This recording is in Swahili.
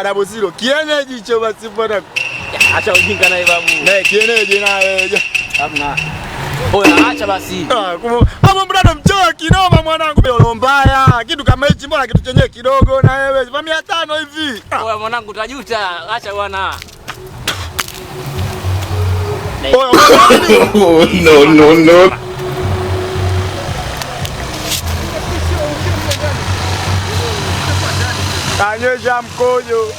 Double zero. Kienyeji hicho basi bwana. Acha ujinga naye babu. Ne kienyeji naye. Hamna. Oya acha basi. Ah, hapo mbona mchoyo kinoma mwanangu. Lolo mbaya. Kitu kama hichi mbona kitu chenyewe kidogo na wewe. Kwa 500 hivi. Oya mwanangu utajuta. Acha bwana. Oya, No, no, no. Kanyesha mkojo.